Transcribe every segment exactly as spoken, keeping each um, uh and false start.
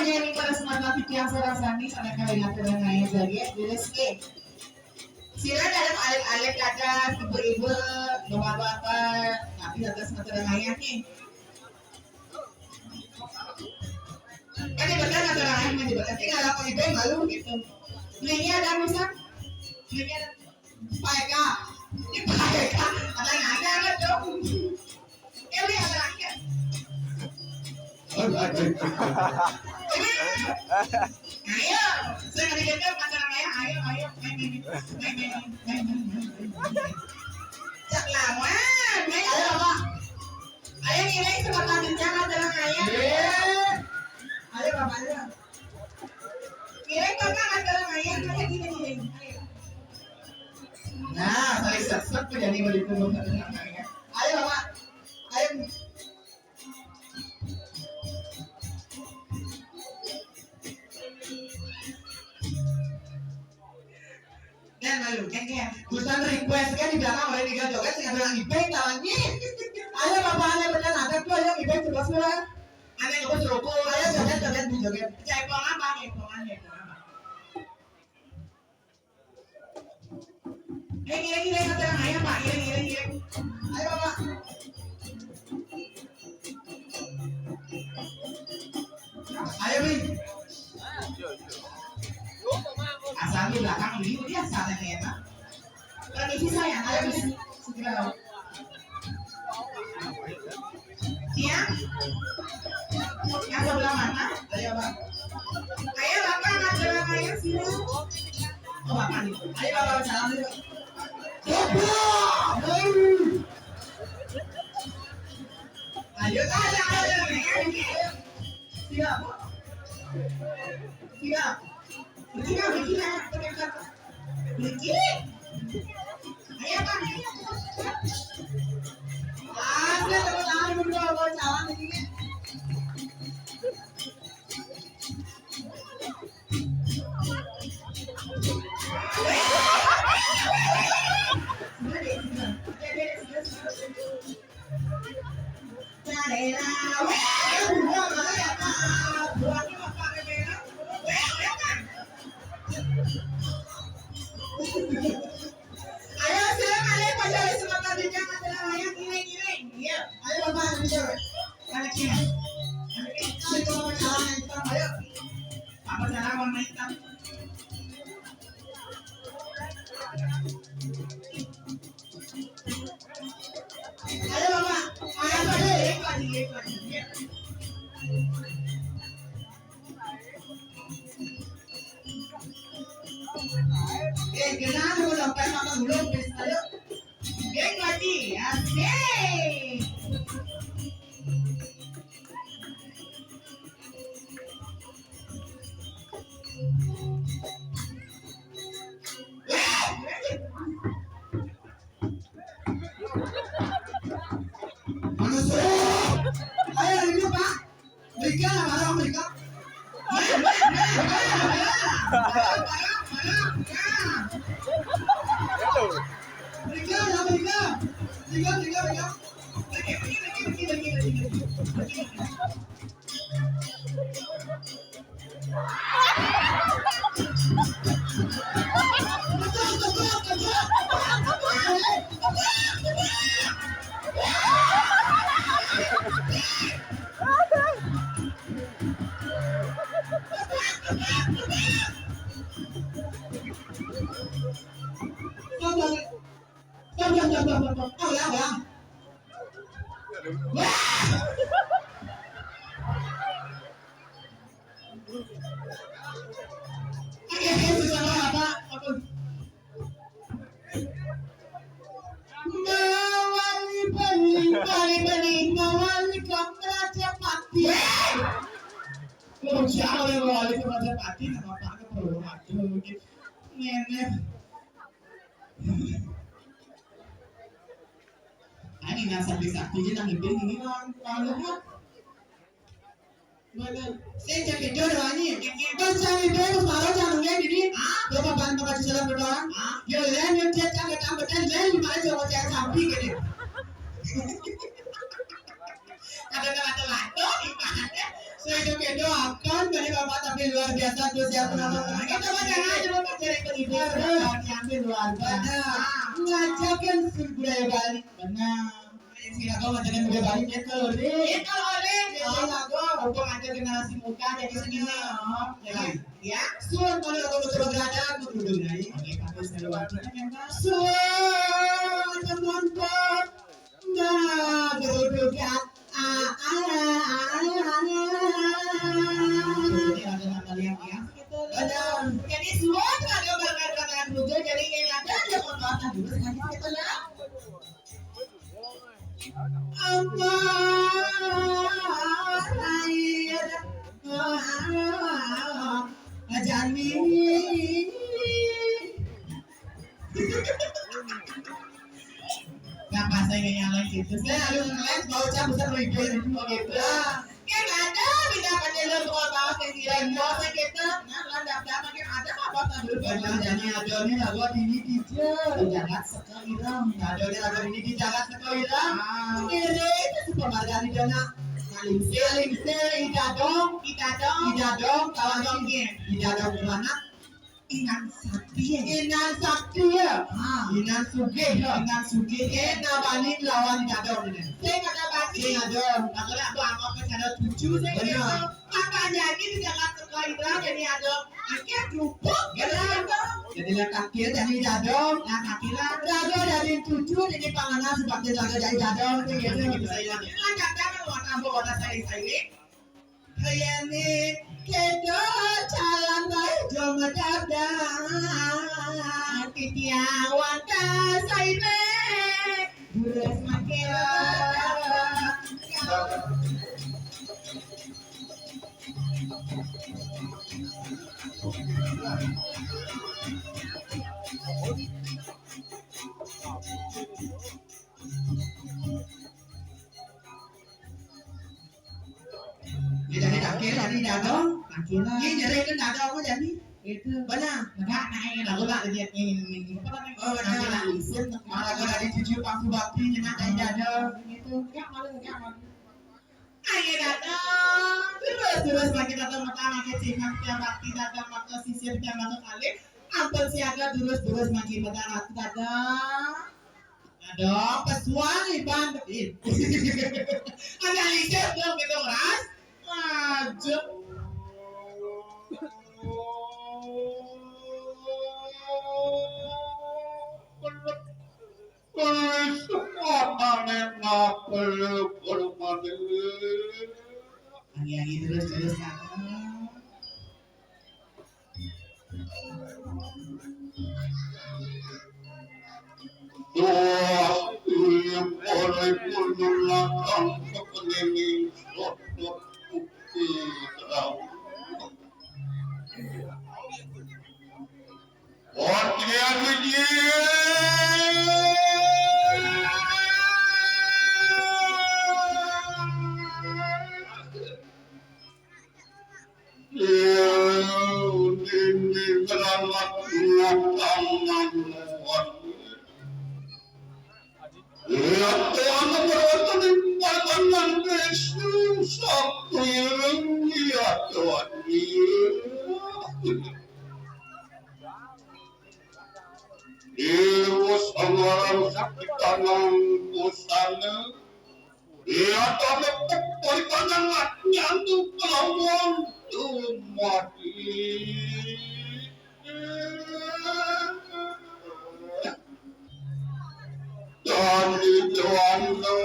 Ini para semua tiang sareng sami, sampai kali ngatur nanya jadi ya, jelas ke. Sira ada alit-alit, ada ibu-ibu, bapak-bapak, tapi ada semua nanya nih. Kan dibekan atau lain, kan dibekan. Tinggal aku ibu malu gitu. Nanya ada misal? Nanya ada. Pak Eka. Ini Pak Eka. Ada nanya ada dong. Ini ada nanya. Ini. Ayo. Saya ada kita pacar saya. Ayo, ayo. Main, main, main. Main, main, main, main, main, main. Cak lawan. Ayo, Pak. Ayo, ngiring sebentar kencang, ada nanya. Iya. Ayo, Bapak, ayo. Ngiring, Bapak, ada nanya. Ayo, ngiring, ngiring. Ayo. Nah, saya sesat tuh jadi balik dulu. Ayo, Bapak. Ayo. Dan lalu, kan, kan. Bukan request kan di belakang orang tinggal joget, sing ada orang ibeng, tawannya. Ayo, Bapak, ayo, bener, ada tuh, ayo, ibeng, coba suara. Ada yang coba suruh, ayo, joget, joget, joget. Jaipongan, Pak, jaipongan, jaipongan, Pak. Eh, ngiring, ngiring, ngiring, ayo, Pak, ngiring, ngiring, ngiring. Ayo, Pak. Ayo, Wi. Asal di belakang, Wi, dia sana, ya, Pak. Permisi, sayang, ayo, Wi. Segera. Iya. Yang sebelah mana? Ayo, Bang. Ayo, Bapak, nggak jalan aja sini. Oh, Bapak nih. Ayo, Bapak, salam dulu. Bapak! Ayo. Ayo, ayo, ayo, ayo, ayo. Siap. Siap. Begini, begini, begini. Begini. Ayo, Bang. Ah, sudah, tepuk tangan dulu, Bang, calon ini. Sudah deh, sudah. Sudah deh, sudah, sudah. Ayo, silakan, ayo, Pak Jali, sebentar di jam, ada namanya ngiring-ngiring. Iya, ayo, Bapak, ayo. Anak-anak. Ayo, Bapak, calon yang hitam, ayo. Apa cara warna hitam? Ayo, Bapak. Ayo, Pak. Ayo, Pak. Ayo, Pak. Eh, kenapa lu sampai makan belum? Ayo. Geng lagi. Asik. Manusia. Ayo, ini, Pak. Berikan, Pak, berikan. Berikan, ya, berikan. Berikan, berikan, berikan. Sabar, sabar, sabar. Alah, Bang. Wah! Oke, oke, susah apa? Apa? Mawali bali, bali bali, mawali kang raja pati. Mau siapa yang mawali kang raja pati? Nama apa? Aduh, ini. Ini nang sakti-saktinya nang gede ini, nang, nang lemah. Mana? Saya cak kejo doanya. Terus cak kejo, terus marah, cak nunggu ini. Hah? Lo papan tempat di dalam berdoa. Hah? Yo, lain yang cak, cak, cak, betul, lain di mana coba cak sampi gini. Ada telat-telat, di mana? Saya cak kejo akan Bapak tapi luar biasa, terus ya, penonton. Kita mah jangan cuma pacaran ke ibu. Tapi luar biasa. Ngajakin budaya Bali. Benar. Sing lagu ngajakin budaya Bali, ya, kalau deh. Ya, kalau deh. Ya, lagu. Untuk ngajak generasi muda, jadi seni. Ya. Suan kalau lagu betul berada, betul dulu, ya. Oke, bagus, luar biasa. Suan, teman-teman. Nah, gerudukan. Ah, ah, ah, ah, ah. Jadi ada nama lihat ya. Ada. Jadi semua tenaga bakar kata juga, jadi yang ada aja pembahasan dulu selanjutnya kita ya. Apa air ajani. Nggak pas saya nyalain gitu. Saya harus ngeles, bau cap besar ribet gitu. Kan ada, bisa pakai lo bukan bawa pikiran, bau sakit tuh. Nah, landak dah, makin ada apa-apa dulu. Banyak jadi ada nih, lagu ini dijel. Jangan sekairang. Ada nih, lagu ini dijaga sekairang. Ah. Kiri itu super marga di dana. Ngalingse, ngalingse, idadong, idadong, idadong, kawan dong, idadong mana? Inang Sakti. Inang Sakti ya. Ah. Inang Sugih. Inang Sugih. Eh, nabanin lawan Gadong ini. Saya kata bani. Saya Gadong. Aku nak buat apa cara cucu saya. Benar. Gitu. Apa jadi di Jakarta kau itu jadi ada. Akhirnya kerupuk. Benar. Jadi lah kaki jadi Gadong. Nah, kaki lah. Raga dari cucu jadi panganan sebab dia raga jadi Gadong. Gitu. Saya. Ini lah kata kan warna warna saya saya. Hayane kedo jalan bae do medabda. Titiang wanta saire. Durus mangke. Ya, jadi takir tadi dado. Takir lah. Ini jadi itu dado apa jadi? Itu. Mana? Enggak, naik. Lalu lah, lihat ini, ini, ini. Apa namanya? Oh, benar. Takir lah, lisin. Malah kalau ada cucu Pak Subakti, kena dari dado. Itu. Enggak, malu, enggak, malu. Ayo, dado. Terus, terus, lagi dado, mata, lagi cingak, tiap bakti, dado, mata, sisir, tiap mata, kali. Ampun, siaga, terus, terus, lagi mata, dado. Aduh, pesuan iban. Ih. Ada lihat dong gitu, Ras. Aja. Aneh-aneh terus, terus, ah. Wah, iya, boleh menunjukkan kepentingan sosok putih terang. Wah, dia kecil. Ini selamat makan. Lihat tuan bertemu pasangan Yesus, aku yang lihat tuan. Dewa sangaran sakti tanang pusana. Iya, kami pokok panangat nyantu kelawon tumati. Dan di Joanna,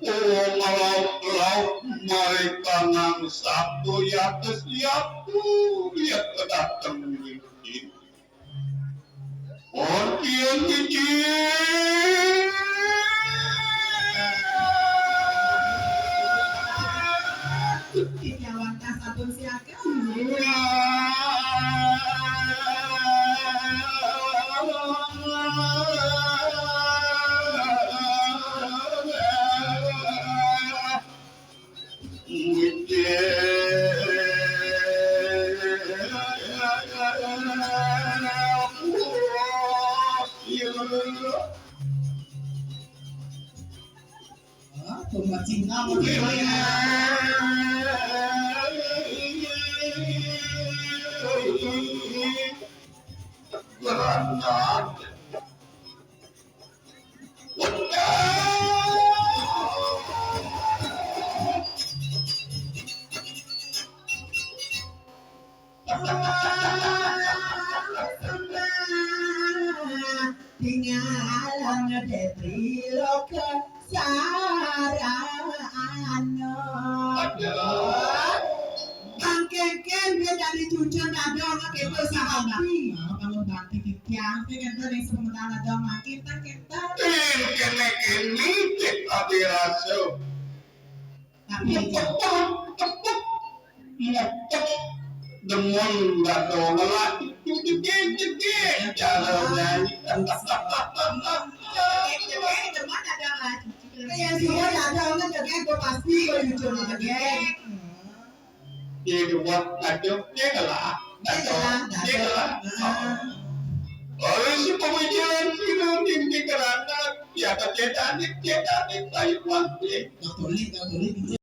oh, malau-lau, mari tanang satu ya, siap, ya, datang ini. Pun kieu hiji. Tinyawan kasatun siaga. Tinggalan dari loka sarana. Aduh. Bang Keken dia dari cucun ada orang kepo sama Bang. Kalau Bang Keken, saya kan dari sementara ada makin tak kita. Kene kene cek abi rasa. Tapi tepuk, tepuk, tepuk. Demun batu ngelak, cekik, cekik, cara nyanyi. Kayak semua ada orang cekik, gue pasti gue jujur cekik. Dia buat batu, dia ngelak. Dia ngelak, dia ngelak. Oleh si pemikiran si Nurdin di kerana dia kecedanik, cedanik, baik waktu. Katolik, Katolik.